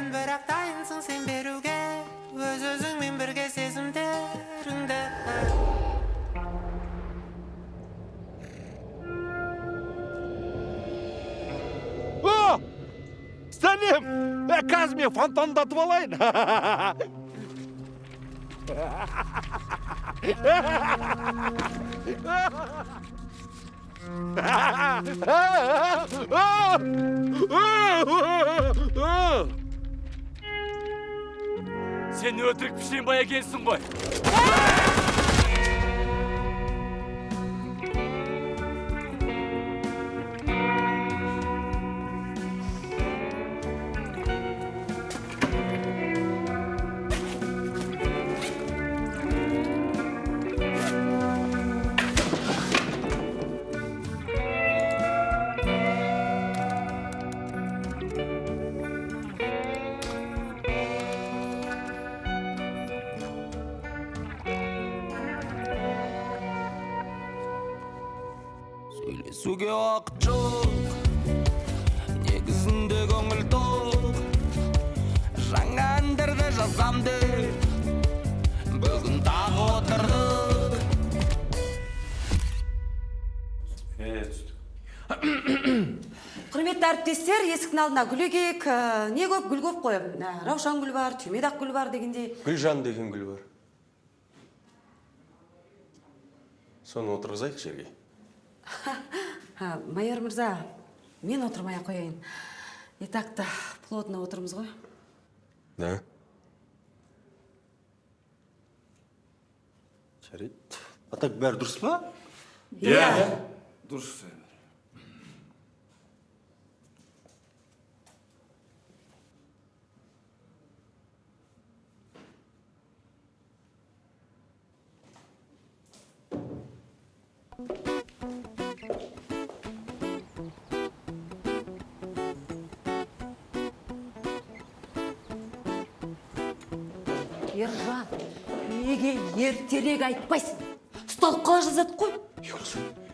Сен бірақ дайынсың сен беруге өз өзіңмен бірге сезімдеріңді. О! Сәлем! Қазір мен фонтандатып алайын. Сен өтірік Пішенбай екенсің ғой. Сөйлесуге уақыт жоқ, негізінде көңіл тоқ. Жаңа әндерді жазам деп бүгін тағы отырдық. Құрметті әріптестер, есіктің алдына гүл егейік. Не көп, гүл көп қой. Раушан гүл бар, түймедақ гүл бар дегендей. Гүлжан деген гүл бар. Соны отырғызайық жерге. Майор мырза, мен отырмай ақ қояйын. И так та плотно отырмыз ғой. Да? Жарайды. А так бәрі дұрыс па? Иә. Дұрыс. Ержан, неге ертерек айтпайсың? Ұсталып қала жаздадық қой. Ей,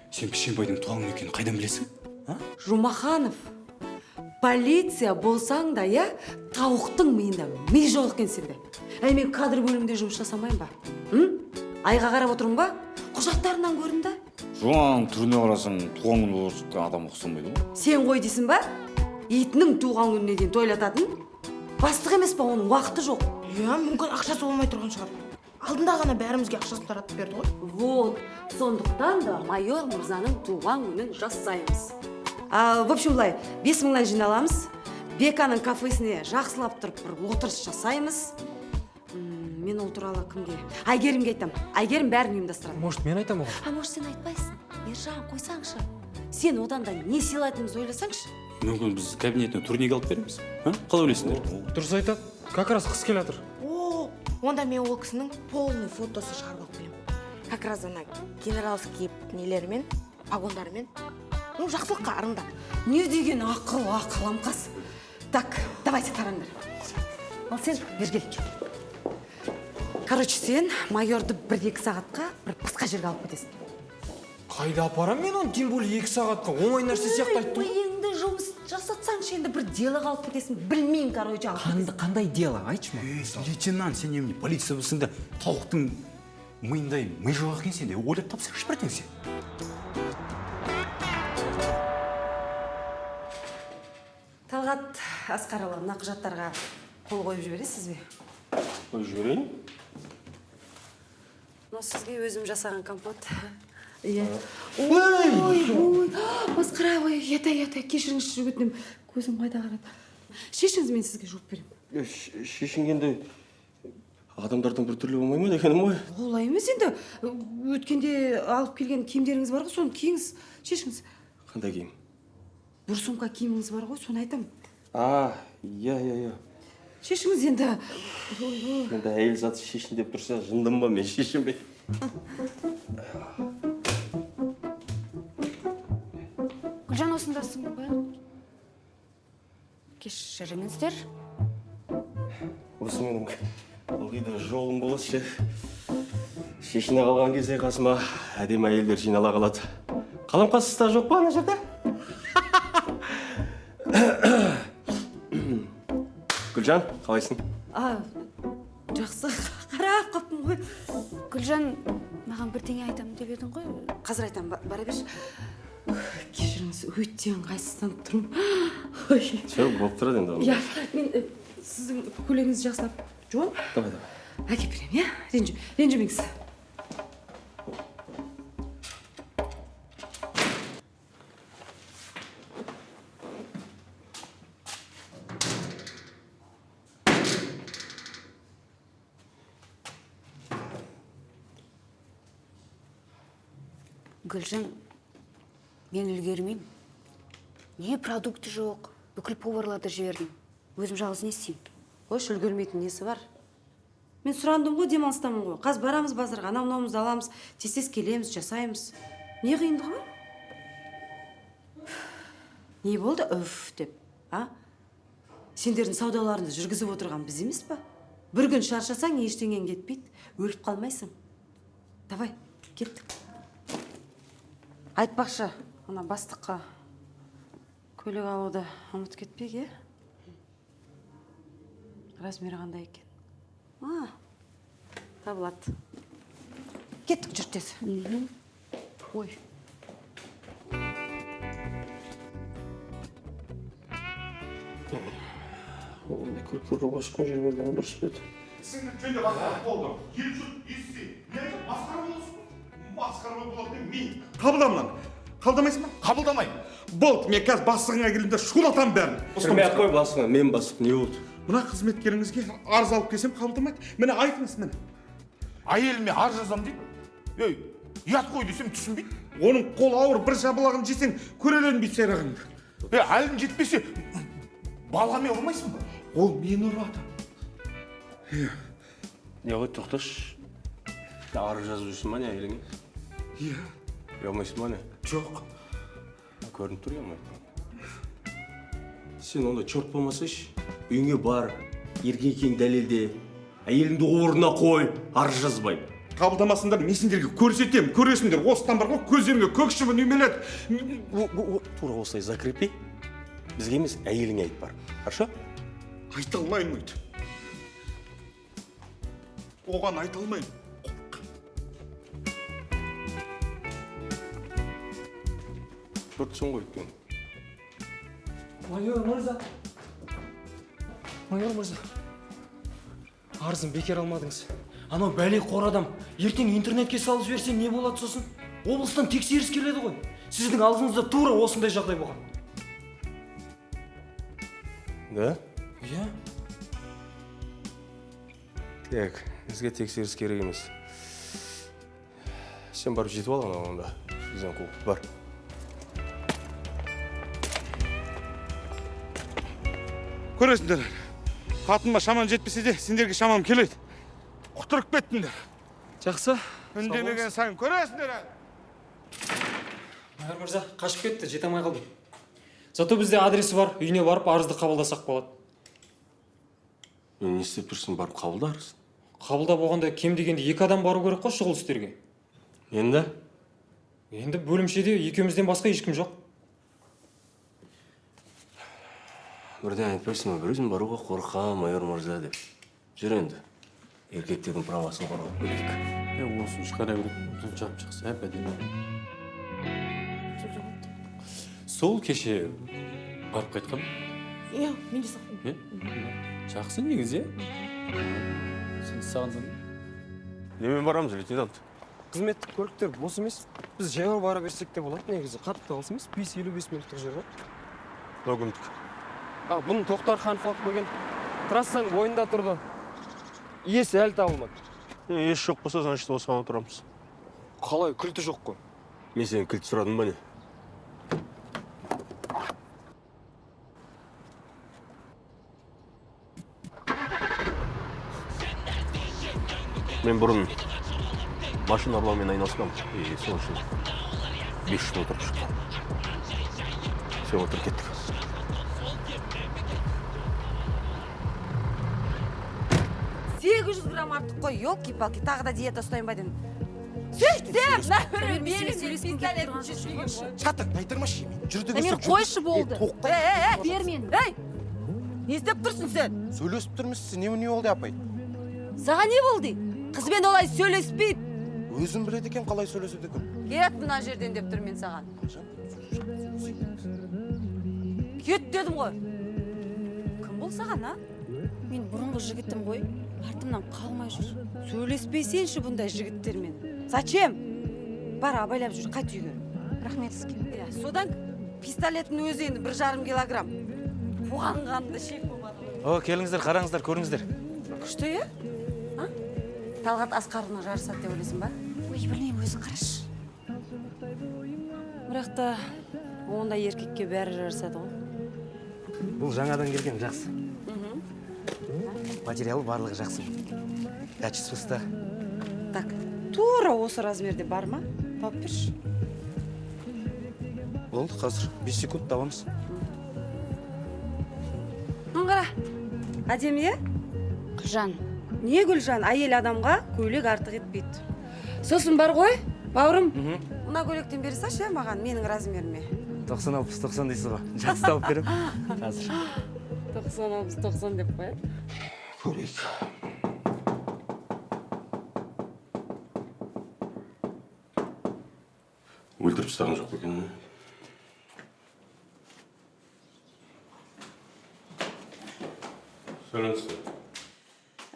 сен Пішенбайдың туған күні екенін қайдан білесің? А? Жұмаханов, полиция болсаң да, иә, тауықтың миында ми жоқ екен сенде. Әй, мен кадр бөлімінде жұмыс жасамаймын ба? М? Айға қарап отырмын ба? Құжаттарынан көрдім да. Жуан түріне қарасаң, туған күні болып жатқан адам ұқсамайды ғой. Сен қой дейсің ба? Итінің туған күніне дейін тойлататын? Бастық емес па, оның уақыты жоқ. Иә, мүмкін ақшасы болмай тұрған шығар. Алдында ғана бәрімізге ақшасын таратып берді ғой. Вот, сондықтан да майор мырзаның туған күнін жасаймыз. В общем, былай, 5000-нан жиналамыз. Беканың кафесіне жақсылап тұрып бір отырыс жасаймыз. Мен ол туралы кімге? Әйгерімге айтам. Әйгерім бәрін ұйымдастырады. Может, мен айтамын оған? А может, сен айтпайсың? Ержан, қойсаңшы. Сен одан да не сыйлайтынымызды ойласаңшы. Мүмкін біз кабинетіне турник алып береміз? А? Қалай ойлайсыңдар? Дұрыс айтады. Как раз қыс келе жатыр. О, онда мен ол кісінің полный фотосын шығарып алып келемін. Как раз ана генералский нелерімен, погондарымен. Ну, жақсылыққа ырымдап. Не деген ақыл, ақыламқас. Так, давайте тараңдар. Ал сен бері кел. Короче, сен майорды бір-екі сағатқа бір басқа жерге алып кетесің. Қайда апарам мен оны, тем более 2 сағатқа? Оңай нәрсе сияқты айттың ғой. Миыңды жұмыс жасатсаңшы енді, бір делоға алып кетесің. Білмеймін, короче, алып кетесің. Қандай дело, айтшы маған. Ей, лейтенант, сен немене полиция болсаң да тауықтың миындай ми жоқ екен сенде. Ойлап тапсаңшы бірдеңе сен. Талғат Асқарұлы, мына құжаттарға қол қойып жібересіз бе? Қойып жіберейін. Мынау сізге өзім жасаған компот. Иә. Ой, ой, масқара ой, ята, ята, кешіріңізші, өтінемін. Көзім қайда қарады. Шешіңіз, мен сізге жуып беремін. Шешінгенде адамдардан біртүрлі болмай ма дегенім ғой. Олай емес енді. Өткенде алып келген киімдеріңіз бар ғой, соны киіңіз, шешіңіз. Қандай киім? Бір сумка киіміңіз бар ғой, соны айтамын. А, иә, иә, иә. Шешіңіз енді. Ойбой. Енді әйел заты шешін деп тұрса, жындым ба мен шешінбей? Гүлжан, осындасың ба? Кешіріңіздер. Осы менің ылғи да жолым болады ше. Шешіне қалған кезде қасыма әдемі әйелдер жинала қалады. Қаламқас та жоқ па ана жерде? Гүлжан, қалайсың? А, жақсы, қарап қаппын ғой. Гүлжан, маған бірдеңе айтамын деп едің ғой. Қазір айтамын, бара берші. Кешіріңіз, өте ыңғайсызданып тұрмын. Ой. Все, болып тұрады енді. Иә, мен сіздің көйлегіңізді жақсылап жуамын. Давай, давай. Әкеп беремін, иә? Ренжімеңіз. Гүлжан, мен үлгермеймін. Не продукты жоқ, бүкіл поварларды жібердім. Өзім жалғыз не істеймін? Қойшы, үлгермейтін несі бар? Мен сұрандым ғой, демалыстамын ғой. Қазір барамыз базарға, анау мынауымызды аламыз, тез-тез келеміз, жасаймыз. Не қиындығы бар? Не болды үф деп, а? Сендердің саудаларыңды жүргізіп отырған біз емес па? Бір күн шаршасаң, ештеңең кетпейді, өліп қалмайсың. Давай, кеттік. Айтпақшы, ана бастыққа көйлек алуды ұмытып кетпейік, е? Размері қандай екен? А, табылады. Кеттік, жүр тез. Ой. Көлік жіберген дұрыс па еді? Сіңлім жөнде басқарып болды. Ел жұрт естісе, не айтып масқара боласың? Масқара болады деп мен қабылда мынаны. Қабылдамайсың ба? Қабылдамаймын. Болды, мен қазір бастығыңа келемін де шулатамын бәрін. Кірмей ақ қой басыңа, мен бастық, не болды? Мына қызметкеріңізге арыз алып келсем қабылдамайды. Міне айтыңыз, міне. Әйеліме арыз жазамын дейді. Ей, ұят қой десем түсінбейді. Оның қолы ауыр, бір жабылағын жесең көрер бүйтіп сайрағыңды. Е, әлің жетпесе балғамен ұрмайсың ба? Ол мені ұрады. Не ғой, тоқташы. Арыз жазып жүрсің ба не әйеліңе? Иә. Ұялмайсың ба не? Жоқ. Көрініп тұр ұялмайтын. Сен онда черт болмасайшы, үйіңе бар, еркек екеніңді дәлелде, әйеліңді орнына қой, арыз жазбай. Қабылдамасыңдар, мен сендерге көрсетемін, көресіңдер. Осыдан бар ғой, көздеріңе көк шыбын үймеледі. Тура осылай закрепи. Бізге емес, әйеліңе айт бар. Хорошо? Айта алмаймын өйтіп. Оған айта алмаймын. Чертсің ғой өйткені. Майор мырза. Майор мырза. Арызын бекер алмадыңыз. Анау бәле қор адам ертең интернетке салып жіберсе не болады сосын? Облыстан тексеріс келеді ғой. Сіздің алдыңызда тура осындай жағдай болған. Да? Иә. Так, бізге тексеріс керек емес. Сен барып жетіп ал анау онда. Бізден қуып бар. Көресіңдер, қатыныма шамам жетпесе де сендерге шамам келеді. Құтырып кеттіңдер. Жақсы. Үндемеген сайын көресіңдер. Майор мырза, қашып кетті, жете алмай қалдым. Зато бізде адресі бар, үйіне барып арызды қабылдасақ болады. Не істеп тұрсың, барып қабылда арызды. Қабылдап болғанда кем дегенде екі адам бару керек қой шұғыл істерге. Енді? Енді бөлімшеде екеумізден басқа ешкім жоқ. Бірден айтпайсың ба, бір өзім баруға қорқамын, майор мырза деп. Жүр енді. Еркектердің правасын қорғап келейік. Осыны шығара берейік. Осыны жап жақсы, әп әдемі. Сол кеше барып қайтқам. Иә, мен де сағындым. Е? Жақсы негізі, е? Сен сағындың. Немен барамыз, лейтенант? Қызметтік көліктер бос емес. Біз жаяу бара берсек те болады негізі. Қатты алыс емес, 5-55 минуттық жер ғой. Мынау кімдікі? А, бұны Тоқтарханов алып келген. Трассаның бойында тұрды. Иесі әлі табылмады. Иесі жоқ болса, значит, осыған отырамыз. Қалай, кілті жоқ қой. Мен сенен кілт сұрадым ба не? Мен бұрын машина ұрлаумен айналысқанмын. И сол үшін 5 жыл отырып шыққанмын. Все, отырып кеттік. 800 грамм артық қой, елки-палки, тағы да диета ұстайын ба дедім. Сөйтсем, мына менің пистолетім шешпеген ғой. Шатыр, қайтармашы мен. Жүрді Дамир, қойшы болды. Ей, ей, ей. Бер мені. Ей! Не істеп тұрсың сен? Сөйлесіп тұрмыз, не болды, апай? Саған не болды? Қызбен олай сөйлеспейді. Өзім біледі екен, қалай сөйлеседі екен. Кет мына жерден деп тұрмын мен саған. Кет дедім ғой. Кім бұл саған, а? Мен бұрынғы жігітім ғой, артымнан қалмай жүр. Сөйлеспесеңші бұндай жігіттермен. Зачем? Бар, абайлап жүр, қайт үйге. Рахмет сізге. Иә, содан пистолеттің өзі енді 1,5 килограмм. Қуанғанымда шек болмады. О, келіңіздер, қараңыздар, көріңіздер. Күшті, иә? А? Талғат Асқарұлына жарысады деп ойлайсың ба? Ой, білмеймін, өзің қарашы. Бірақ та ондай еркекке бәрі жарысады ғой. Бұл жаңадан келген жақсы. Материалы барлығы жақсы. Качествосы да. Так, тура осы размерде бар ма? Тауып берші. Болды, қазір 5 секунд табамыз. Мына қара. Әдемі, иә? Гүлжан. Не Гүлжан? Әйел адамға көйлек артық етпейді. Сосын бар ғой, бауырым. Мына көйлектен бере салшы, маған, менің размеріме. 90-60-90 дейсіз ғой. Жақсы, тауып беремін. Қазір. 90-60-90 деп қояды. Көрейік. Өлтіріп тастаған жоқ па екен? Сәлеметсіз.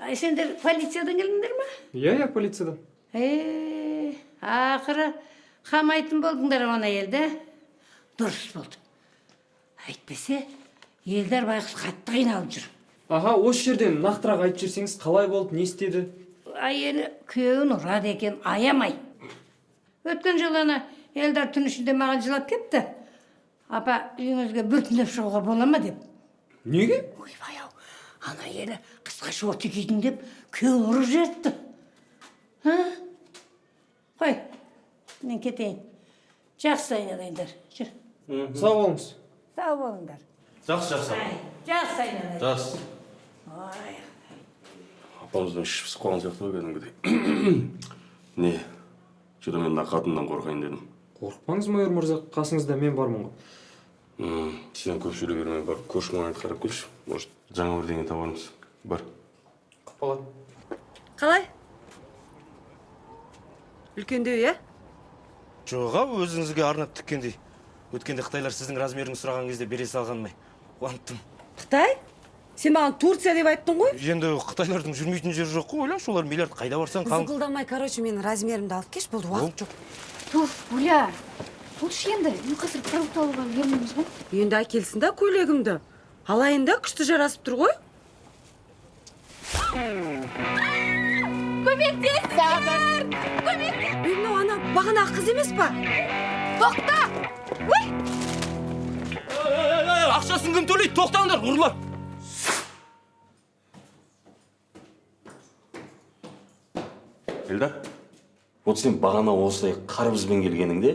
Ай, сендер полициядан келдіңдер ма? Иә, полициядан. Ақыры қамайтын болдыңдар оны әйелді. Дұрыс болды. Әйтпесе, Елдар байғұс қатты қиналып жүр. Аға, осы жерден нақтырақ айтып жіберсеңіз, қалай болды, не істеді? Әйелі күйеуін ұрады екен, аямай. Өткен жолы ана Елдар түн ішінде маған жылап кетті. Апа, үйіңізге бір түндеп шығуға бола ма деп. Неге? Ойбай ау, ана әйелі қысқа шорты кидің деп күйеуін ұрып жіберіпті. Қой, мен кетейін. Жақсы айналайындар. Жүр. Сау болыңыз. Сау болыңдар. Жақсы, жақсы. Жақсы айналайын. Жақсы. Ой. Апамыздан іші пысып қалған сияқты ғой кәдімгідей. Не, что-то мен мына қатыннан қорқайын дедім. Қорықпаңыз, майор мырза, қасыңызда мен бармын ғой. Сен көп сөйлей бермей, барып көрші маңайды қарап келші. Может, жаңа бірдеңе табармыз. Бар. Құп болады. Қалай? Үлкендеу, иә? Жоқ, ау, өзіңізге арнап тіккендей. Өткенде қытайлар сіздің размеріңізді сұраған кезде бере салғанмай. Қуаныптым. Қытай? Сен маған Турция деп айттың ғой? Енді қытайлардың жүрмейтін жері жоқ қой, ойлашы, олар миллиард қайда барсаң қалың. Зықылдамай, короче, менің размерімді алып келші, болды, уақыт жоқ. Туф, Гуля, болшы енді, мен қазір продукт алуға үлгермейміз ғой. Енді әкелсін да көйлегімді. Алайын да, күшті жарасып тұр ғой. Көмектесіңдер! Көмектес! Ей, мынау ана бағанағы қыз емес па? Тоқта! Ой! Ақшасын кім төлейді? Тоқтаңдар, ұрылар! Елдар, вот сен бағана осылай қарбызбен келгеніңде,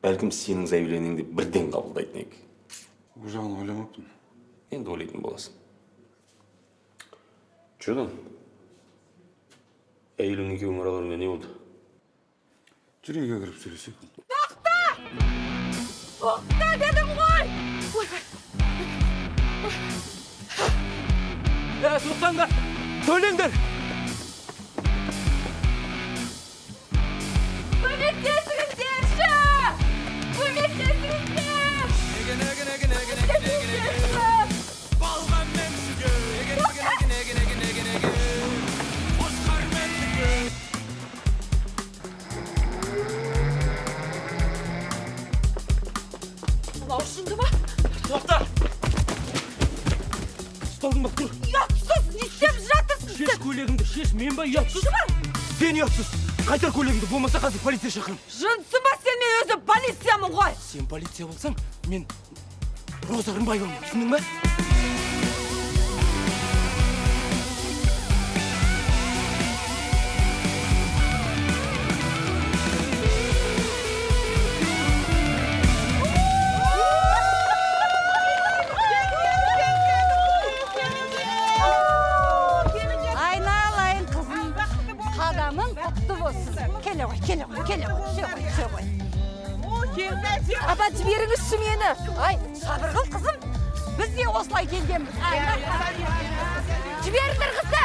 бәлкім сенің заявлениеңді бірден қабылдайтын ек. Ол жағын ойламаппын. Енді ойлайтын боласың. Че там? Әйелің екеуің араларыңда не болды? Жүр үйге кіріп сөйлесейік. Тоқта! Тоқта дедім ғой! Ойбай! Тоқтаңдар! Төлеңдер! Көмектесіңіздерші! Көмектесіңіздер! Көмектесіңіздерші! Мынау шынды ма? Тоқта! Ұсталдың ба? Тұр! Ұятсыз! Не істеп жатырсың Шеш көйлегіңді, шеш, мен ба ұятсыз? Сен ұятсыз! Қайтар көйлегіңді, болмаса қазір полиция шақырамын. Жынсың ба сен, мен өзім полициямын ғой. Сен полиция болсаң, мен Роза Рымбаевамын, түсіндің ба? Айналайын қызым, қадамың құтты болсын. Келе ғой, келе ғой, келе ғой, түсе ғой, түсе ғой. Апа, жіберіңізші мені. Ай, сабыр қыл, қызым. Біз де осылай келгенбіз. Жіберіңдер қызды!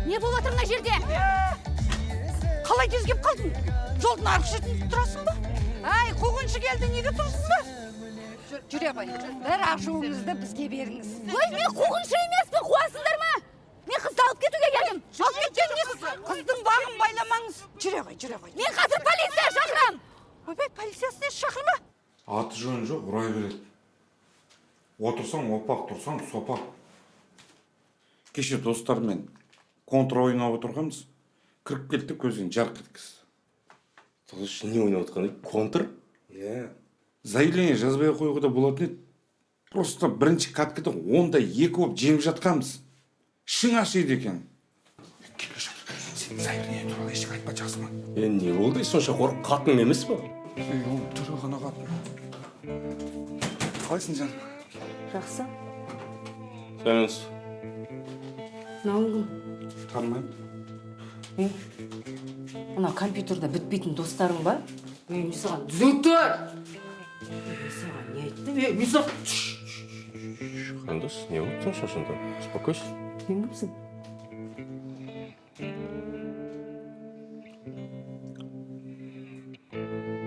Не болып жатыр мына жерде? Қалай тез келіп қалдың? Жолдың арғы шетінде тұрасың ба? Әй, қуғыншы келді, неге тұрсың ба? Жүре ғой. Бір ашуыңызды бізге беріңіз. Ой, мен қуғыншы емеспін, қуасыңдар ма? Мен қызды алып кетуге келдім. Алып кеткен несі? Қыздың бағын байламаңыз. Жүре ғой, жүре ғой. Мен қазір полиция шақырам. Ойбай, полициясын шақырма. Аты жөні жоқ, ұрай береді. Отырсаң опақ, тұрсаң сопақ. Кеше достармен контр ойнап отырғанбыз. Кіріп келді де көзін жарқ еткізді. Тоғыз не ойнап отқан еді? Контр? Иә. Заявление жазбай қоюға да болатын еді. Просто бірінші каткада 10-2 болып жеңіп жатқанбыз. Ішің ашиды екен. Келе жатыр. Сен заявление туралы ештеңе айтпа, жақсы ма? Е, не болды? Сонша қорқып қатының емес па? Ей, ол түрі ғана қатын. Қалайсың, жаным? Жақсы. Сәлеметсіз. Мынауың кім? Танымаймын. Е, мына компьютерда бітпейтін достарың ба? Е, мен саған түзу тұр! Мен саған не айттым? Е, мен саған... Қарындас, не болды сонша сонда? Успокойся. Сен кімсің?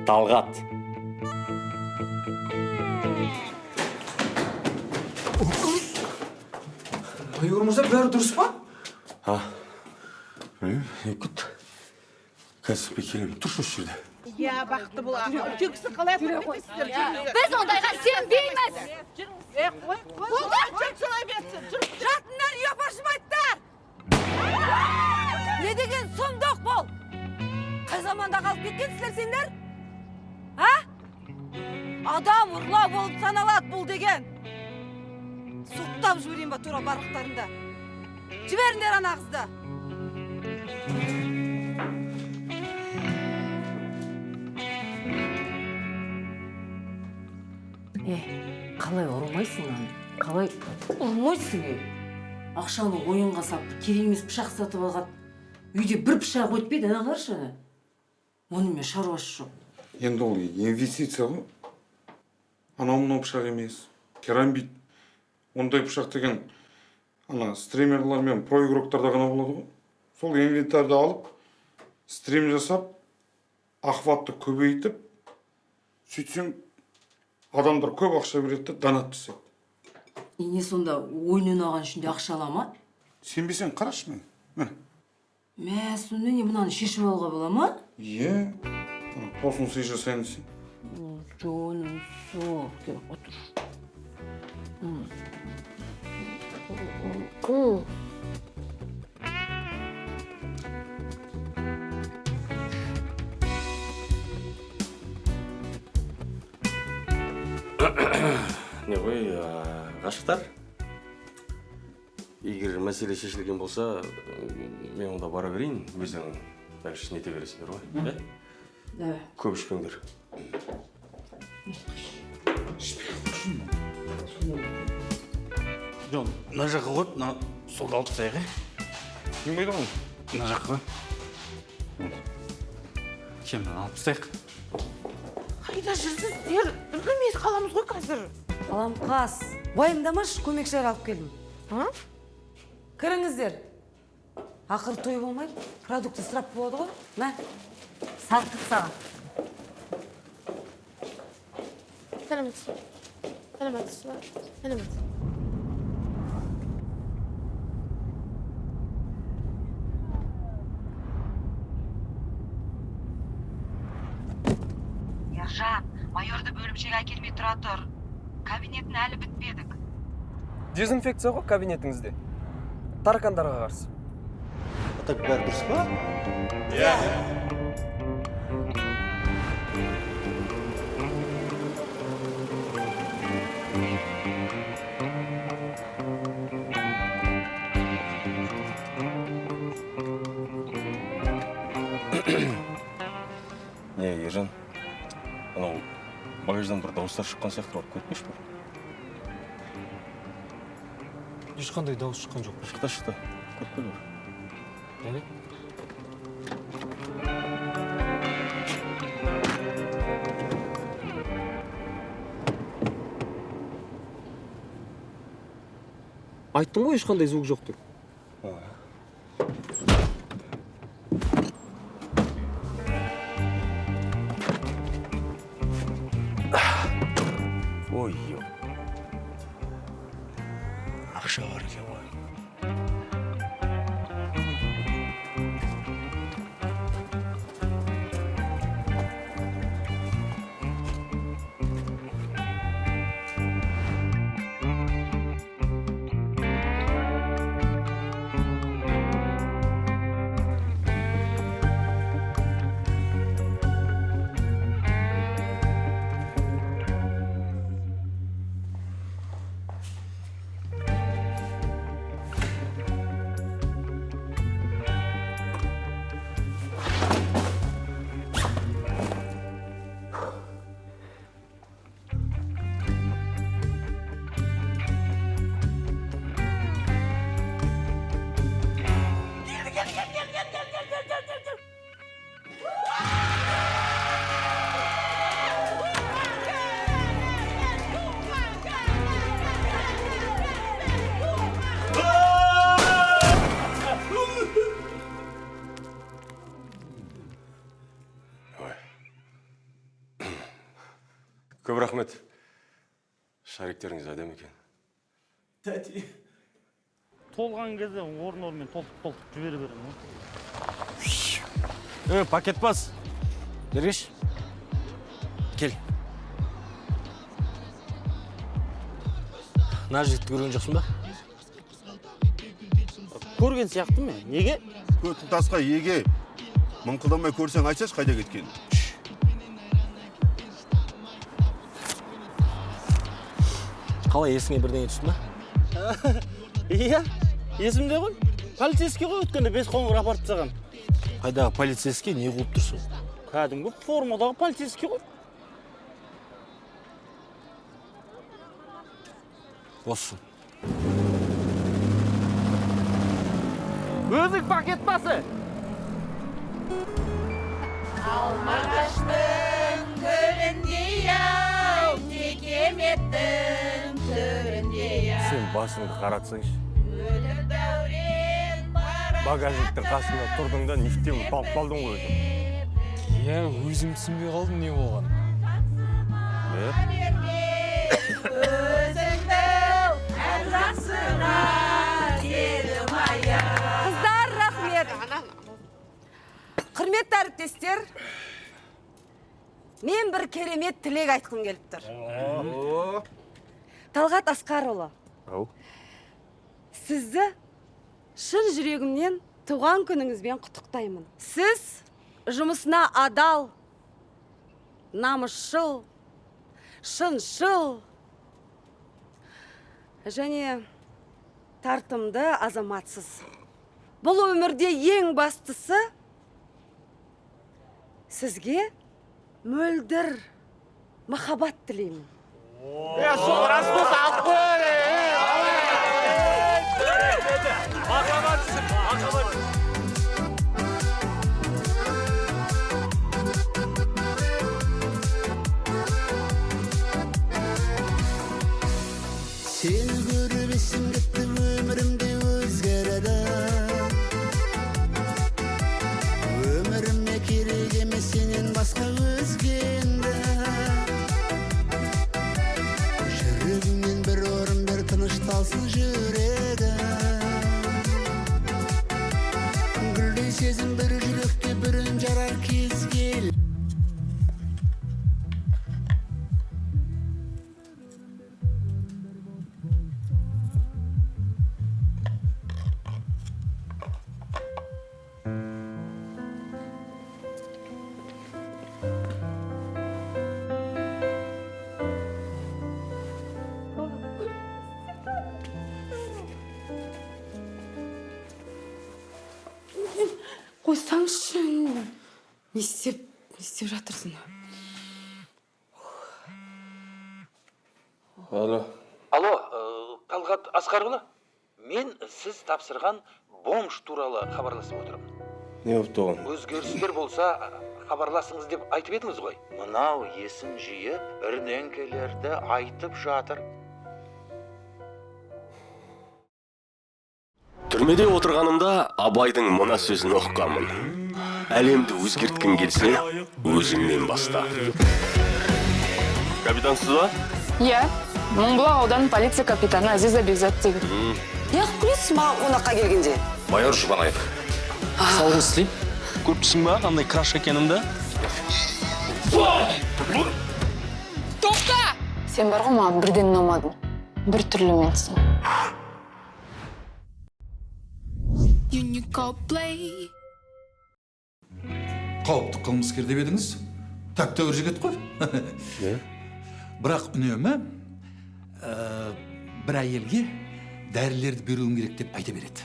Талғат. Майор мырза, бәрі дұрыс па? А? Білмеймін, не күт. Қазір мен келемін, тұршы осы жерде. Иә, бақытты бол. Үлкен кісі қалай құрметтейсіздер? Біз ондайға сенбейміз. Е, қой, қой. Болды. Жұрт солай берсін. Жұрт. Жатыңдар, ұяпашымайттар! Не деген сұмдық бұл? Қай заманда қалып кеткенсіздер сендер? А? Адам ұрлау болып саналады бұл деген. Соттап жіберейін ба тура барлықтарында. Жіберіңдер ана қызды. Е, қалай ұрмайсың аны? Қалай ұрмайсың, е? Ақшаны ойынға сап, керек емес пышақ сатып алған. Үйде бір пышақ өтпейді, ана қарашы ана. Онымен шаруасы жоқ. Енді ол инвестиция ғой. Анау мынау пышақ емес, керамбит. Ондай пышақ деген ана стримерлар мен про игроктарда ғана болады ғой. Сол инвентарды алып, стрим жасап, охватты көбейтіп, сөйтсең адамдар көп ақша береді де донат жасайды. И не сонда ойын ойнаған үшін де ақша ала ма? Сенбесең қарашы мені. Міне. Мә, сонда не мынаны шешіп алуға бола ма? Е, тосын сый жасайын десең. Жаным сол, кел отыр. Не ғой, ғашықтар? Егер мәселе шешілген болса, мен онда бара берейін, өздерің дальше нете бересіңдер ғой, иә? Да. Көп ішпеңдер. Жоқ, мына жаққа қойып, мына столды алып тастайық, е? Кім қойды оны? Мына жаққа қой. Кем, мынаны алып тастайық. Қайда жүрсіздер? Үлгермей қаламыз ғой қазір. Қаламқас, уайымдамашы, көмекшілер алып келдім. Кіріңіздер. Ақыры той болмайды, продукты ысырап болады ғой. Мә, сарқыт саған. Сәлеметсіз. Сәлеметсіз бе? Сәлеметсіз. Ержан, майорды бөлімшеге әкелмей тұра тұр. Кабинетін әлі бітпедік. Дезинфекция ғой кабинетіңізде. Таракандарға қарсы. А так бәрі дұрыс па? Иә. Не, Ержан, анау багаждан бір дауыстар шыққан сияқты, барып көріп келші бір. Ешқандай дауыс шыққан жоқ. Шықты, шықты. Көріп кел бір. Және? Айттым ғой, ешқандай звук жоқ деп. Ой, ақша бар екен ғой. Көп рахмет. Шариктеріңіз әдемі екен. Тәте. Толған кезде орын-орнымен толтып-толтып жібере беремін. Пакет бас. Бергеш. Кел. Мына жігітті көрген жоқсың ба? Көрген сияқтымын мен. Неге? Көтің тасқа еге. Мыңқылдамай көрсең айтсайшы қайда кеткенін. Қалай, есіңе бірдеңе түсті ма? Иә, есімде ғой. Полицейский ғой, өткенде 5 қоңыр апарып тастаған. Қайдағы полицейский, не қуып тұрсың? Кәдімгі формадағы полицейский ғой. Боссын. Өзің пакет басы. Алмағаштың гүліндей ау, текеметтің түріндей ау. Сен басыңды қаратсаңшы. Өтіп дәурен бара Багажниктің қасында тұрдың да нефтен талып қалдың ғой өзің. Иә, өзім түсінбей қалдым не болғанын. Өзіңді әр жақсыға дедім ая. Қыздар, рахмет. Құрметті әріптестер, мен бір керемет тілек айтқым келіп тұр. Талғат Асқарұлы, сізді шын жүрегімнен туған күніңізбен құттықтаймын. Сіз жұмысына адал, намысшыл, шыншыл және тартымды азаматсыз. Бұл өмірде ең бастысы сізге мөлдір махаббат тілеймін. Сол рас болса алып қояр. Махаббат, махаббат. Сені көріп есім кетті, өмірімде өзгерді. Өміріме керек емес сенен басқа өзгенді. Жүрегімнен бір орын бер, тынышталсын жүрегім. Гүлдей сезім бір жүректе бүрін жарар кез кел. Қойсаңшы, не істеп жатырсың? Алло. Алло, Талғат Асқарұлы, мен сіз тапсырған бомж туралы хабарласып отырмын. Не болыпты оған? Өзгерістер болса хабарласыңыз деп айтып едіңіз ғой. Мынау есін жиып, бірдеңкелерді айтып жатыр. Түрмеде отырғанымда Абайдың мына сөзін ұққанмын: әлемді өзгерткің келсе, өзіңнен баста. Капитансыз ба? Иә, Мыңбұлақ ауданы полиция капитаны Азиза Бекзат деген. Неғып күлесіз маған қонаққа келгенде? Майор Жұбанаев. Саулығыңызды тілеймін. Көріп тұрсың ба, қандай краш екенімді? Тоқта! Сен бар ғой, маған бірден ұнамадың. Бір түрлі менсің. Play. Қауіпті қылмыскер деп едіңіз, тәп тәуір жігіт қой. Бірақ үнемі бір әйелге дәрілерді беруім керек деп айта береді.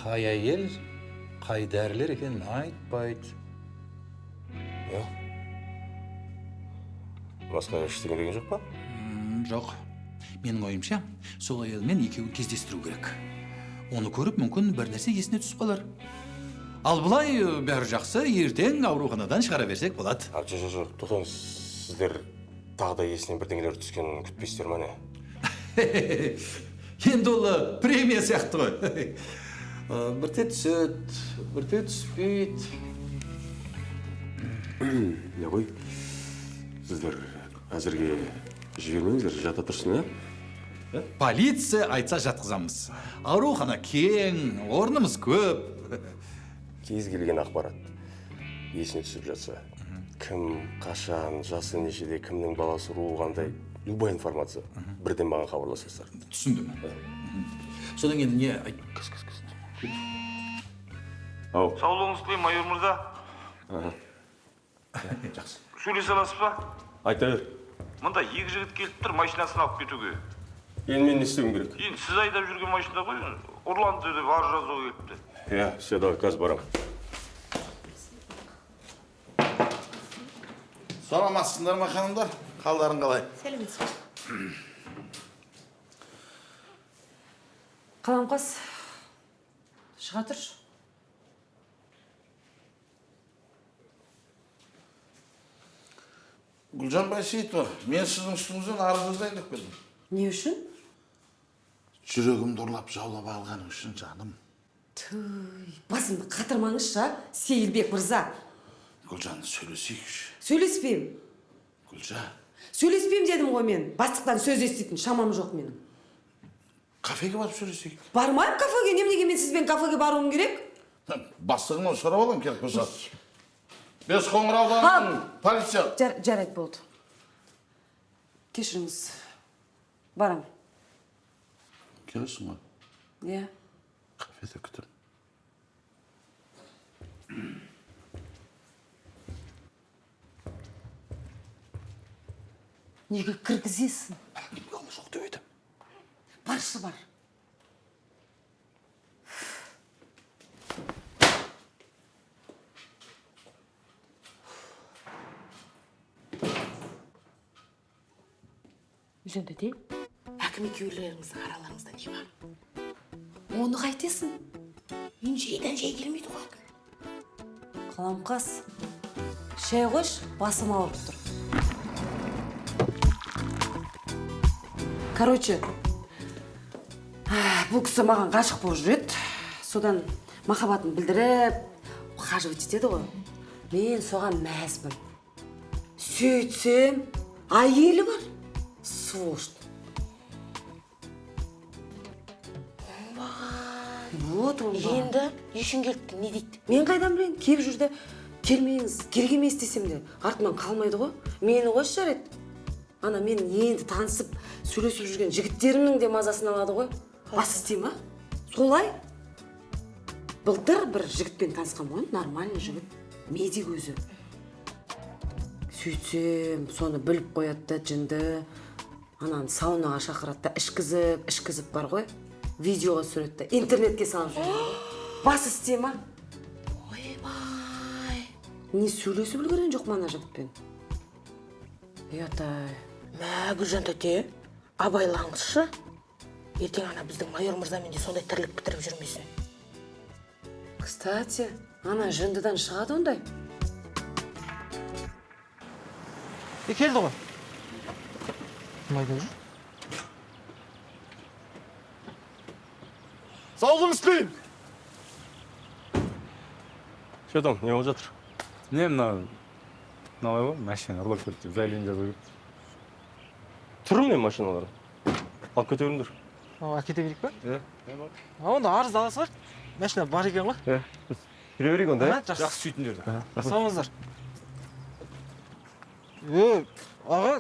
Қай әйел, қай дәрілер екенін айтпайды. Иә. Басқа ештеңе деген жоқ па? Жоқ. Менің ойымша, сол әйелмен екеуін кездестіру керек. Оны көріп, мүмкін бір нәрсе есіне түсіп қалар. Ал былай бәрі жақсы, ертең ауруханадан шығара берсек болады. А, жоқ, жоқ, жоқ, тоқтаңыз, сіздер тағы да есіне бірдеңелер түскенін күтпейсіздер ма, не? Енді ол премия сияқты ғой. Бірте түседі, бірте түспейді. Не ғой, сіздер әзірге жібермеңіздер, жата тұрсын, ә? Полиция айтса жатқызамыз. Аурухана кең, орнымыз көп. Кез келген ақпарат есіне түсіп жатса, кім, қашан, жасы нешеде, кімнің баласы, руы қандай, любая информация, бірден маған хабарласасыздар. Түсіндім. Содан кейін не айт? Кіс, кіс, кіс. Ау. Саулығыңызды тілеймін, майор мырза. Аха. Жақсы. Сөйлесе аласыз ба? Айта бер. Мында екі жігіт келіп тұр, машинасын алып кетуге. Енді мен не істеуім керек? Енді сіз айдап жүрген машина ғой, ұрланды деп арыз жазуға келіпті. Иә, все, давай, қазір барамын. Саламатсыңдар ма, ханымдар? Қалдарың қалай? Сәлеметсіз бе? Қаламқас, шыға тұршы. Гүлжан Байсейітова, мен сіздің үстіңізден арыз жазайын деп келдім. Не үшін? Жүрегімді ұрлап жаулап алғаның үшін, жаным. Түй, басымды қатырмаңызшы, а, Сейілбек мырза. Гүлжан, сөйлесейікші. Сөйлеспеймін. Гүлжан. Сөйлеспеймін дедім ғой мен. Бастықтан сөз еститін шамам жоқ менің. Кафеге барып сөйлесейік. Бармаймын кафеге. Неменеге мен сізбен кафеге баруым керек? Бастығымнан сұрап аламын керек болса. Бес қоңыраудан полиция. Жарайды, болды. Кешіріңіз. Барам. Келесің ғой? Иә. Кафеде күтемін. Неге кіргізесің? Жоқ деп едім. Баршы, бар. Гүлжан тәте, әкім екеулеріңіздің араларыңызда не бар? Оны қайтесің? Мен жайдан жай келмейді ғой әкім. Қаламқас, шай қойшы, басым ауырып тұр. Короче, бұл кісі маған ғашық болып жүреді. Содан махаббатын білдіріп, ухаживать етеді ғой. Мен соған мәзбін. Сөйтсем, әйелі бар. Сволочь. Вот он. Енді не үшін келіпті, не дейді? Мен қайдан білейін, келіп жүрді. Келмеңіз, керек емес десем де, артымнан қалмайды ғой. Мені қойшы, жарайды. Ана мен енді танысып, сөйлесіп жүрген жігіттерімнің де мазасын алады ғой. Бас істей ма? Солай. Былтыр бір жігітпен танысқан ғой, нормальный жігіт. Медик өзі. Сөйтсем, соны біліп қояды да жынды. Ананы саунаға шақырады да, ішкізіп, ішкізіп бар ғой. Видеоға түсіреді да, интернетке салып жібереді. Бас істей ма? Ойбай. Не сөйлесіп үлгерген жоқ ма ана жігітпен? Ұят-ай. Мә, Гүлжан тәте, абайлаңызшы. Ертең ана біздің майор мырзамен де сондай тірлік бітіріп жүрмесін. Кстати, ана жындыдан шығады ондай. Келді ғой. Кім айдап жүр? Саулығыңыз тілеймін. Че там, не болып жатыр? Не, мына мыналай ғой, машина ұрлап кетті деп заявление жазу керек. Тұр мен машиналары. Алып кете беріңдер. Әкете берейік па? Иә. А, онда арыз ала салайық. Машина бар екен ғой. Иә. Жүре берейік онда, Аха, жақсы. Жақсы сөйтіңдер. Сау болыңыздар. Е, аға,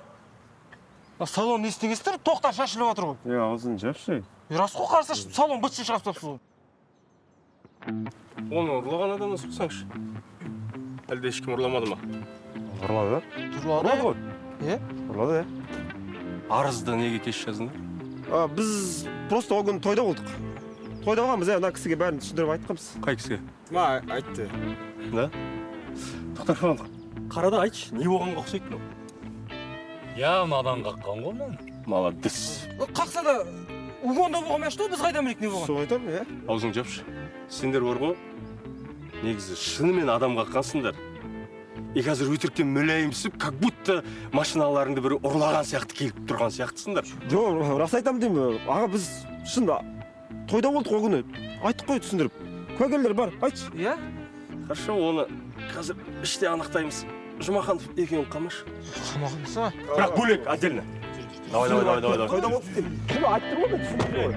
салон не істегенсіздер? Тоқтар шашылып жатыр ғой. Е, аузын жапшы. Е, рас қой, қарасашы, салон быт шығарып тастапсыз ғой. Оны ұрлаған адамнан сұрасаңшы. Әлде ешкім ұрламады ма? Ұрлады. Ұрлады. Ұрлады ғой. Е? Ұрлады, иә. Арызды неге кеш жаздыңдар? Біз просто ол күні тойда болдық. Тойда болғанбыз, иә, мына кісіге бәрін түсіндіріп айтқанбыз. Қай кісіге? Ма, айтты. Да? Тоқтар, қара да айтшы, не болғанға ұқсайды мынау? Я, мынадан қаққан ғой мынаны. Молодец. Қақса да угонда болған машина ғой, біз қайдан білейік не болған? Сол айтамын, иә. Аузыңды жапшы. Сендер бар ғой, негізі шынымен адам қаққансыңдар. И қазір өтіріктен мүләйімсіп, как будто машиналарыңды бір ұрлаған сияқты келіп тұрған сияқтысыңдар. Жоқ, рас айтамын деймін. Аға, біз шын тойда болдық ол күні. Айттық қой түсіндіріп. Куәгерлер бар, айтшы. Иә? Хорошо, оны қазір іште анықтаймыз. Жұмаханов екеуін қамашы. Қамағанбыз ба? Бірақ бөлек, отдельно. Давай, давай, давай, давай. Тойда болдық деп. Шын айтып тұрмын ғой, мен түсіндіріп ғой.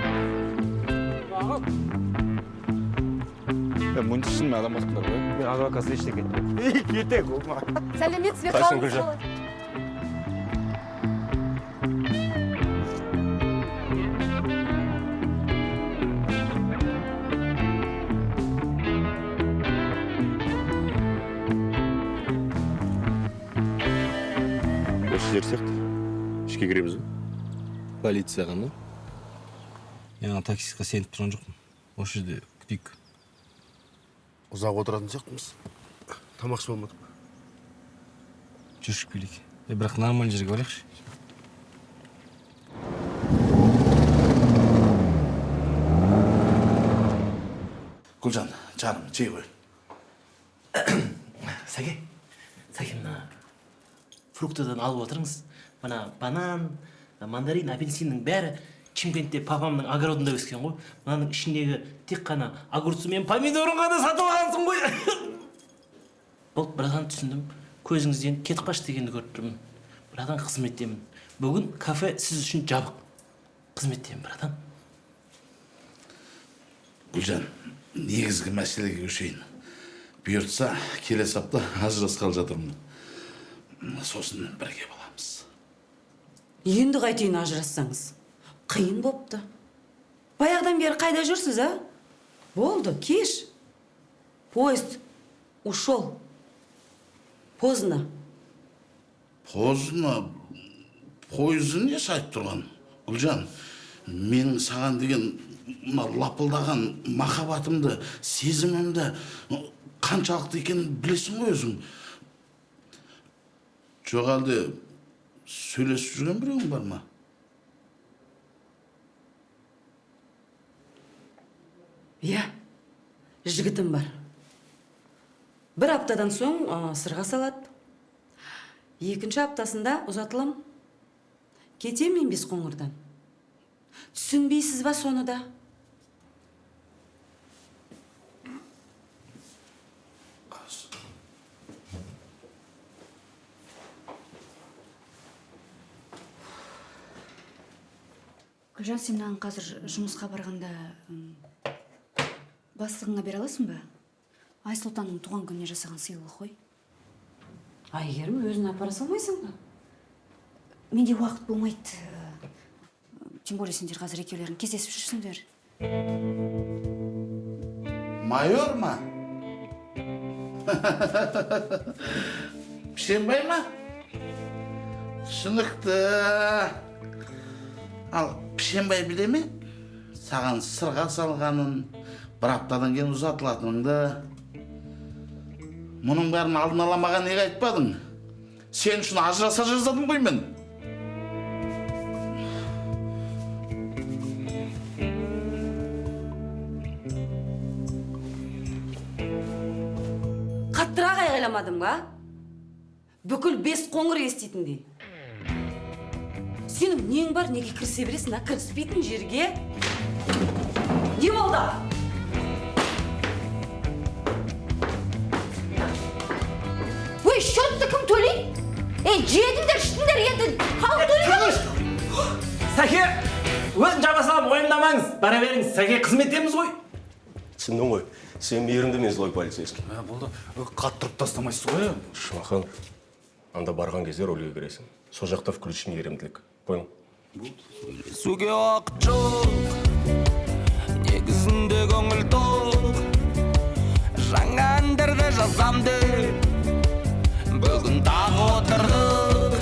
Мұнда шынымен адам қақтыңдар ғой. Мен адвокат ештеңе айтпаймын. Кетек, ома. Сәлеметсіз бе, Қайсың, қалыңыз Гүлжан? қалай? Осы жер сияқты. Ішке кіреміз бе? Полиция қандай? Мен ана таксистқа сеніп тұрған жоқпын. Осы жерде күтейік. Ұзақ отыратын сияқтымыз. Тамақ ішіп алмадық. Жүршіп келейік. Е, бірақ нормальный жерге барайықшы. Гүлжан, жаным, жей ғой. Сәке, Сәке, мына фруктыдан алып отырыңыз. Мына банан, мандарин, апельсиннің бәрі Шымкентте папамның огородында өскен ғой. Мынаның ішіндегі тек қана огурцы мен помидорын ғана сатып алғансың ғой. Болды, братан, түсіндім. Көзіңізден кетіп қаш дегенді көріп тұрмын. Братан, қызметтемін. Бүгін кафе сіз үшін жабық. Қызметтемін, братан. Гүлжан, негізгі мәселеге көшейін. Бұйыртса, келесі апта ажырасқалы жатырмын. Сосын бірге боламыз. Енді қайтейін ажырассаңыз? Қиын бопты. Баяғыдан бері қайда жүрсіз, а? Болды, кеш. Поезд ушел. Поздно. Поздно. Пойызы несі айтып тұрған? Гүлжан, менің саған деген мына лапылдаған махаббатымды, сезімімді қаншалықты екенін білесің ғой өзің. Жоқ әлде сөйлесіп жүрген біреуің бар ма? Иә, жігітім бар. Бір аптадан соң сырға салады. Екінші аптасында ұзатылам. Кетем мен Бесқоңырдан. Түсінбейсіз ба соны да? Гүлжан, сен маған қазір жұмысқа барғанда бастығыңа бере аласың ба? Айсұлтанның туған күніне жасаған сыйлығы ғой. Әйгерім, өзің апара салмайсың ба? Менде уақыт болмайды. Тем более сендер қазір екеулерің кездесіп жүрсіңдер. Майор ма? Пішенбай ма? Түсінікті. Ал Пішенбай біле ме? Саған сырға салғанын, бір аптадан кейін ұзатылатыныңды. Мұның бәрін алдын ала маған неге айтпадың? Сен үшін ажыраса жаздадым ғой мен. Қаттырақ айғайламадым ба? Бүкіл Бесқоңыр еститіндей. Сенің нең бар, неге кірісе бересің, а? Кіріспейтін жерге. Не болды? Өй, счетты кім төлейді? Ей, жедіңдер, іштіңдер, енді халық төлейді. Сәке, өзім жаба салам, уайымдамаңыз. Бара беріңіз, Сәке, қызметтеміз ғой. Түсіндің ғой, сен мейірімді мен злой полицейский. Болды, қатты ұрып тастамайсыз ғой. Шмахан, анда барған кезде рөлге кіресің. Сол жақта включи мейірімділік. Понял? Сөйлесуге уақыт жоқ, негізінде көңіл тоқ. Жаңа әндерді жазам деп, бүгін тағы отырдық.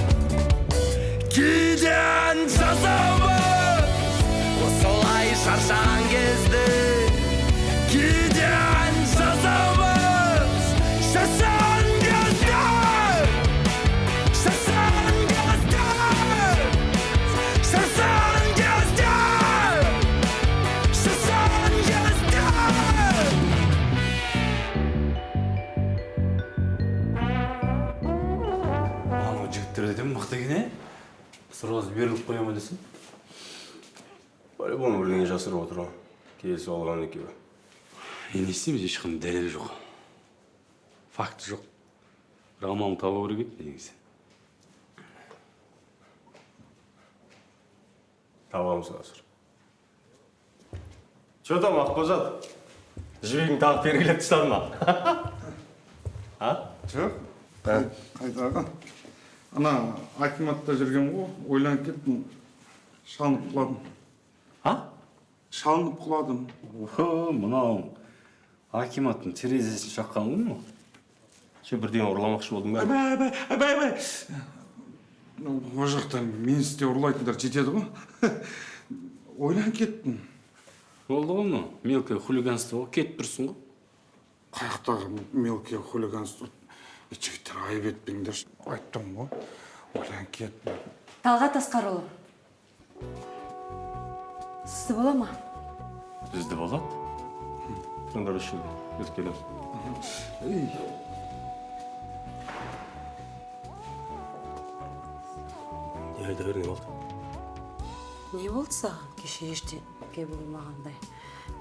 Кейде ән жазамыз, осылай шаршаған кезде. Кейде ән жазамыз, шаршаған кезде. Шаршаған кезде, шаршаған кезде, шаршаған кезде. Анау жігіттер де мықты екен, е? Сразу беріліп қоя ма десем? По-любому бірдеңе жасырып отыр ғой. Келісіп алған екеуі. Енді не істейміз, ешқандай дәлел жоқ. Факт жоқ. Бір амалын табу керек еді негізі. Табамыз қазір. Че там, Ақбозат? Жібегің тағы белгілеп тастады ма? А? Жоқ. Қайдағы? Ана акиматта жүрген ғой, ойланып кеттім. Шалынып құладым. А? Шалынып құладым. О, мынау акиматтың терезесін шаққан ғой мынау. Сен бірдеңе ұрламақшы болдың ба? Әбай, әбай, әбай, әбай. Ол жақта менсіз де ұрлайтындар жетеді ғой. Ойланып кеттім. Болды ғой мынау, мелкое хулиганство ғой, кетіп тұрсың ғой. Қаяқтағы мелкое хулиганство? Жігіттер, айып етпеңдерші. Айттым ғой, ойланып кеттім. Талғат Асқарұлы, сізді бола ма? Бізді болады. Тұрыңдар осы жерде, өтіп келемін. Ей. Не айта бер, не болды? Не болды саған? Кеше ештеңе болмағандай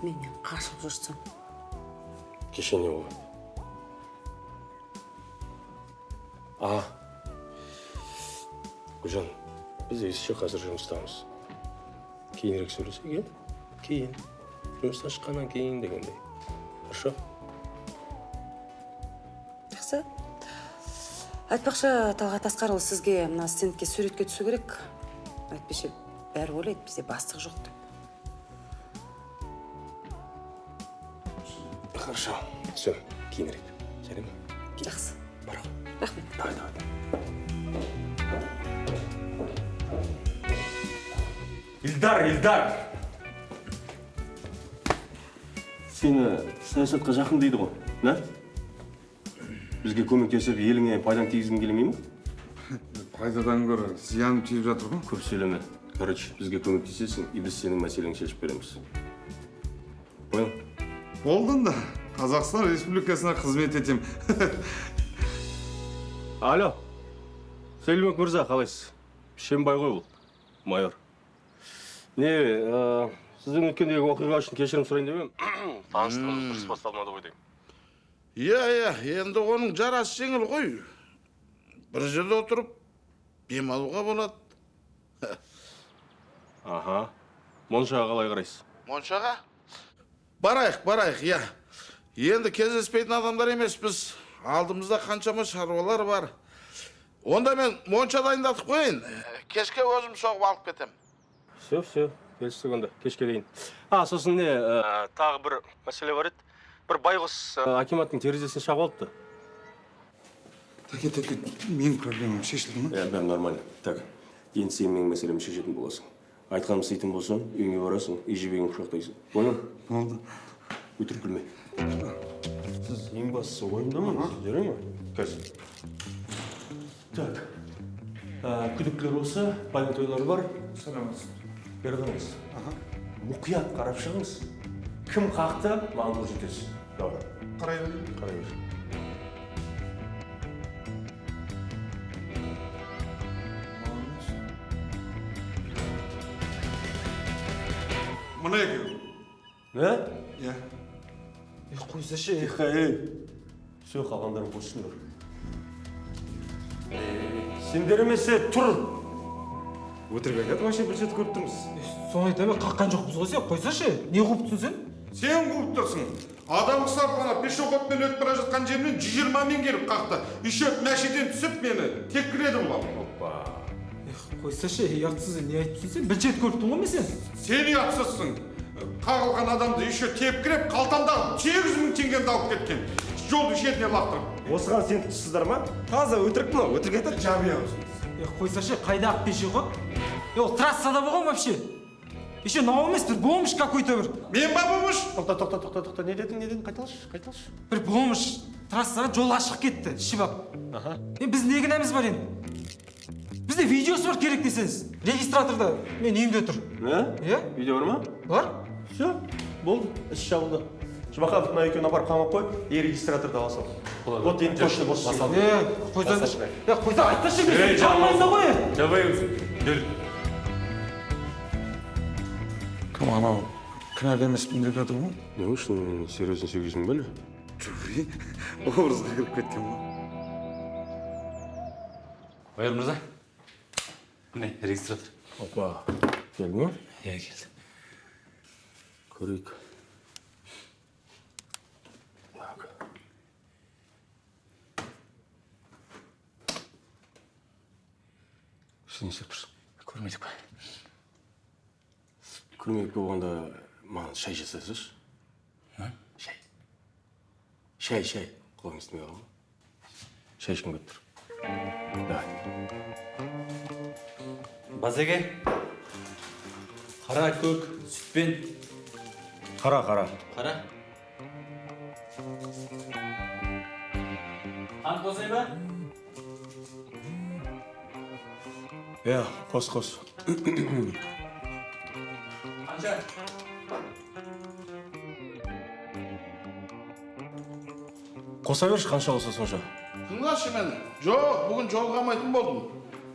менен қашып жүрсің. Кеше не болды? А, Гүлжан, біз ещё қазір жұмыстамыз. Кейінірек сөйлесек, иә? Кейін. Жұмыстан шыққаннан кейін дегендей. Хорошо? Жақсы. Айтпақшы, Талғат Асқарұлы, сізге мына стендке суретке түсу керек. Әйтпесе бәрі ойлайды, бізде бастық жоқ деп. Хорошо. Все, кейінірек. Жарай ма? Жақсы. Бара. Рахмет. Давай, давай. Илдар, Илдар! Сені саясатқа жақын дейді ғой, да? Бізге көмектесіп, еліңе пайдаң тигізгің келмей ме? Пайдадан гөрі зияным тиіп жатыр ғой. Көп сөйлеме. Короче, бізге көмектесесің, и біз сенің мәселеңді шешіп береміз. Понял? Болды да. Қазақстан Республикасына қызмет етем. Алло. Сейілбек мырза, қалайсыз? Пішенбай ғой бұл, майор. Не, сіздің өткендегі оқиға үшін кешірім сұрайын деп едім. Таныстығымыз дұрыс басталмады ғой деймін. Иә, иә, енді оның жарасы жеңіл ғой. Бір жерде отырып демалуға болады. Аха. Моншаға қалай қарайсыз? Моншаға? Барайық, барайық, иә. Енді кездеспейтін адамдар емеспіз. Алдымызда қаншама шаруалар бар. Онда мен монша дайындатып қояйын. Кешке өзім соғып алып кетем. Все, все, келістік онда, кешке дейін. А, сосын не, тағы бір мәселе бар еді. Бір байғұс акиматтың терезесін шағып алыпты. Тәке, тәке, менің проблемам шешілді ма? Иә, бәрі нормально. Так, енді сен менің мәселемді шешетін боласың. Айтқанымды істейтін болсаң, үйіңе барасың, үй жібегін құшақтайсың. Понял? Болды. Өтірік күлме. Сіз ең бастысы уайымдамаңыз, жарай ма? Қазір. Так, күдіктілер болса, память бар. Саламатсыз. Бері қараңыз. Мұқият қарап шығыңыз. Кім қақты, маған көрсетесіз. Давай. Қарай берейін. Қарай бер. Мына екеуі. Не? Иә. Е, қойсашы. Тихо, ей. Все, қалғандарың қосыңдар. Сендер емес, е, тұр. Өтірік айтады, вообще бір жерді көріп тұрмыз. Соны айтамын, қаққан жоқпыз ғой сен, қойсашы. Не қуып тұрсың сен? Сен қуып тұрсың. Адам ұқсап ана пешеходпен өтіп бара жатқан жерімнен 120-мен келіп қақты. Еще мәшеден түсіп мені тепкіледі бұлар. Опа. Қойсашы, ұятсыз, не айтып тұрсың сен? Бір жерді көріп тұрмын ғой мен сен. Сен ұятсызсың. Қағылған адамды еще тепкілеп, қалтамдағы 800 000 теңгемді алып кеткен. Жолдың шетіне лақтырып. Осыған сеніп тұрсыздар ма? Таза өтірік мынау, өтірік айтады. Жабия аузыңды. Е, қойсашы, қайдағы пешеход? Е, ол трассада болған вообще. Еще мынау емес, бір бомж какой-то бір. Мен ба бомж? Тоқта, тоқта, тоқта, тоқта. Не дедің, не дедің? Қайталашы, қайталашы. Бір бомж трассаға жолға шығып кетті, ішіп алып. Аха. Енді біздің не кінәміз бар енді? Бізде видеосы бар керек десеңіз. Регистраторда мен үйімде тұр. Не? Иә. Видео бар ма? Бар. Все, болды, іс жабылды. Жұмаханов, мына екеуін апарып қамап қой, и регистраторды ала сал. Вот енді точно бос. Е, қойсаңдаршы. Е, қойса, айтпашы, мен жалмаймын да ғой. Жабай өзі. Жүр. Кім анау кінәлі емеспін деп жатыр ғой? Не үшін, серьезно сөйлейсің бе, не? Жоқ, образға кіріп кеткен ғой. Майор мырза. Міне, регистратор. Опа. Келді ме? Иә, келді. Көрейік. Так. Сен не істеп тұрсың? Көрмедік па? Көрмедік болғанда маған шай жасасайшы. А? Шай. Шай, шай. Құлағың естімей қалған ба? Шай ішкім келіп тұр. Давай. Базеке. Қара, көк, сүтпен. Қара, қара. Қара. Қант қосайын ба? Иә, қос, қос. Қанша? Қоса берші, қанша болса сонша. Тыңдашы мені. Жоқ, бүгін жолығамайтын болдым.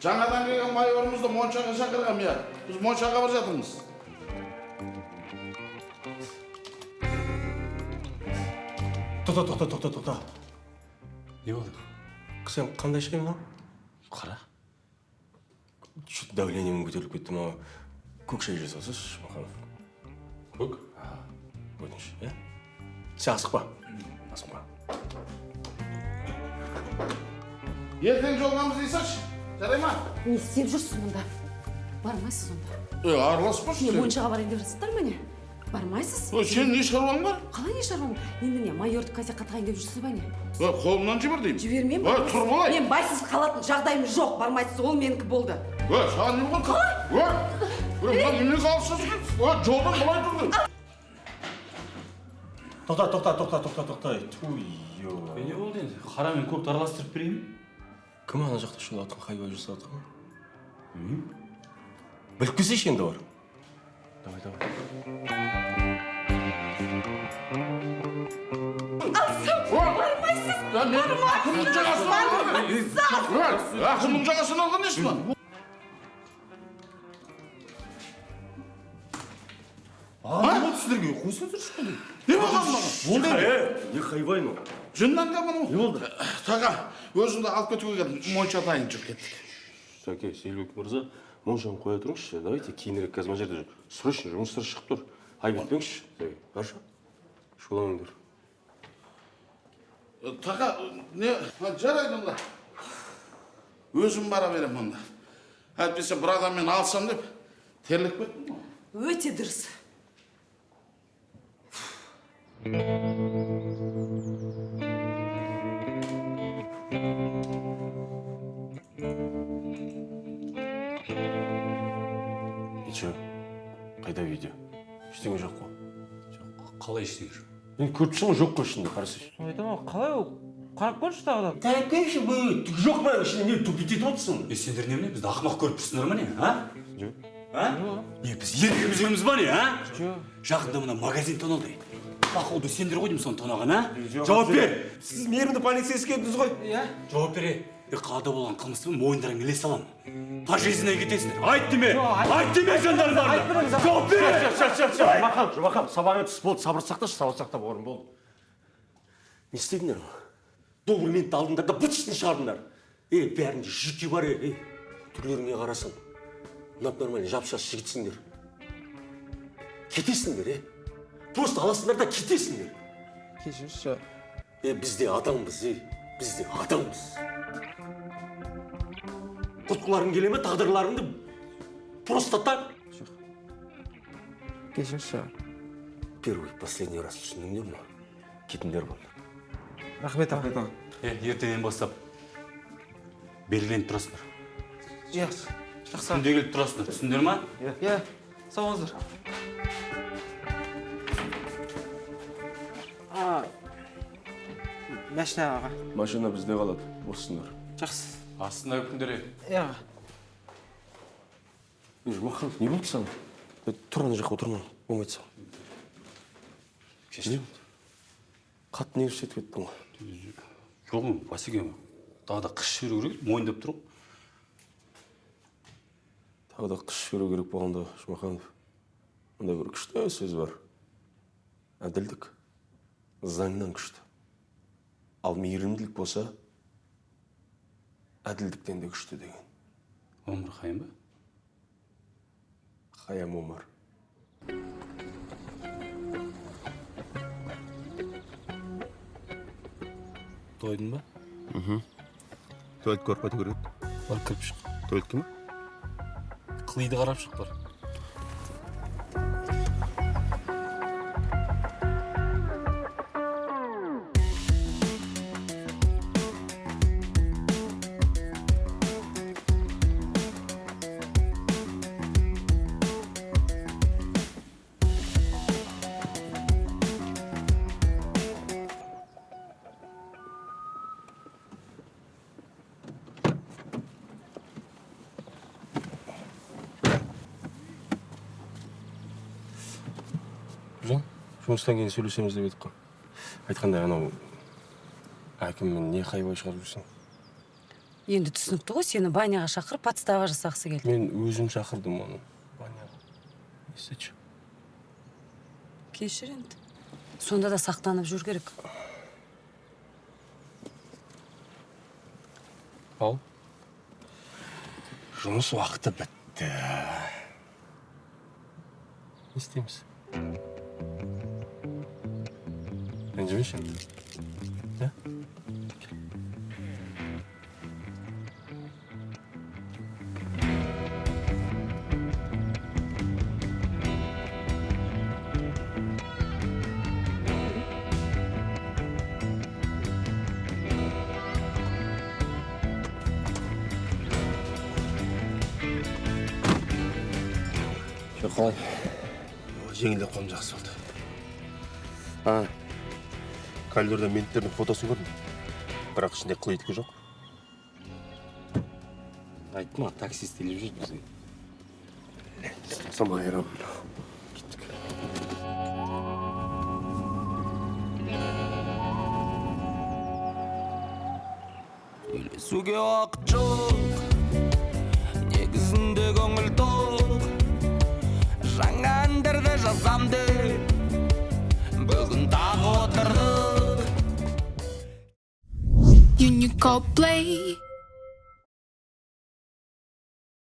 Жаңадан келген майорымызды моншаға шақырғам, иә. Біз моншаға бара жатырмыз. Тоқта, тоқта, тоқта, тоқта. Не болды? Сен қандай шай мынау? Қара. Чуть давлением көтеріліп кетті ма? Көк шай жасасайшы, Жұмаханов. Көк? Өтініш, иә? Сен асықпа. Асықпа. Ертең жолығамыз дейсіңші. Жарай ма? Не істеп жүрсіз мұнда? Бармайсыз онда. Е, араласпашы. Не, моншаға барайын деп жатсыздар ма не? Бармайсыз? Ө, сенің не шаруаң бар? Қалай не шаруам? Енді не, майорды косякқа тығайын деп жүрсіз ба не? Ө, қолымнан жібер деймін. Жібермеймін. Ө, тұр былай. Мен байсыз қалатын жағдайым жоқ, бармайсыз, ол менікі болды. Ө, саған не болды? Ө, ө, мына немене қалыпсыз? Ө, жолдан былай тұр деймін. Тоқта, тоқта, тоқта, тоқта, тоқта. Ту, ё. Не болды енді? Қара мен көкті араластырып берейін бе? Кім ана жақта шулап жатқан, хайуа жасап жатқан? Біліп келсейші енді бар. Давай, давай. Алсам, бармайсыз, Ақынның жағасын алған. Ақынның жағасын алған несі мына? А, не болды сіздерге? Қойсаңыздаршы қандай. Не болған маған? Болды. Не хайвай мынау? Жыннан мынау. Не болды? Таға, өзіңді алып кетуге келдім. Монша дайын жүр, кеттік. Сәке, Сейілбек мырза, моншаны қоя тұрыңызшы. Давайте кейінірек, қазір мына жерде срочно жұмыстар шығып тұр. Айып етпеңізші. Сәке, хорошо? Шуламаңдар. Таға, не, жарайды онда. Өзім бара беремін онда. Әйтпесе бір адаммен алсам деп терлеп кеттім ғой. Өте дұрыс. И чё? Қайда видео? Ештеңе жоқ қой. Қалай ештеңе жоқ? Енді көріп тұрсың ғой, жоқ қой ішінде, қарасайшы. Соны айтамын ғой, қалай ол? Қарап көрші тағы да. Қарап көрші, бұл түк жоқ мынаның ішінде, не тупить етіп отырсың? Е, сендер немене, бізді ақымақ көріп тұрсыңдар ма не, а? Жоқ. А? Не, біз еркегіміз жүрміз ба не, а? Жоқ. Жақында мына магазин тоналды. Походу сендер ғой деймін соны тонаған, а? Жауап бер! Сіз мейірімді полицейский едіңіз ғой. Иә. Жауап бер, е. Қалада болған қылмысты мойындарыңа іле саламын. Пожизненно кетесіңдер. Айт деме! Айт деме жандарың барында! Жауап бер! Жұмахан, Жұмахан, сабағыңа түс, болды, сабыр сақташы, сабыр сақта, бауырым, болды. Не істедіңдер? Добрый алдыңдар да быт-шытын шығардыңдар. Ей, бәрінде жүйке бар, ей, түрлеріңе қарасаң. Мынап нормально, жап-жас жігітсіңдер. Кетесіңдер, е. Просто аласыңдар да кетесіңдер. Кешірші. Е, біз де адамбыз, ей, біз де адамбыз. Құтқыларың келе ме, тағдырларыңды просто так? Кешірші. Первый, последний раз түсіндіңдер ме? Кетіңдер бұнда. Рахмет аға. Ертеңнен бастап белгіленіп тұрасыңдар. Иә, жақсы. Күнде келіп тұрасыңдар, түсіндіңдер ма? Иә, сау болыңыздар. Машина аға. Машина бізде қалады, боссыңдар. Жақсы. Астында күндер. Иә аға. Жұмахан, не болды саған? Тұр ана жаққа отырма, болмайды саған. Не болды? Қатты нерві жетіп кеттің ғой. Жоқ, Васеке, тағы да қыс жіберу керек, мойындап тұр. Тағы да қыс жіберу керек болғанда, Жұмаханов, мындай бір күшті сөз бар. Әділдік заңнан күшті. Ал мейірімділік болса, әділдіктен де күшті деген. Омар Хайям ба? Хайям Омар. Тойдың ба? Туалетке барып қайту керек. Бар, кіріп шық. Туалетке ме? Қылиды қарап шық бар. Жұмыстан кейін сөйлесеміз деп едік қой. Айтқандай, анау әкіммен не хайуан шығарып жүрсің? Енді түсінікті ғой, сені баняға шақырып, подстава жасағысы келді. Мен өзім шақырдым оны баняға. Не істетші? Кешір енді. Сонда да сақтанып жүр керек. Ал. Жұмыс уақыты бітті. Не істейміз? Ренжімеші енді. Иә? Қалай? Жеңілдеп қалым, жақсы болды. Коридорда менттердің фотосын көрдім. Бірақ ішінде қылитікі жоқ. Айттым, таксист илеп жүр бізге. Ұстасам айырамын. Кеттік. Үйлесуге уақыт жоқ, негізінде көңіл тоқ. Жаңа әндерді жазам деп бүгін тағы отырдық. Unicorn play.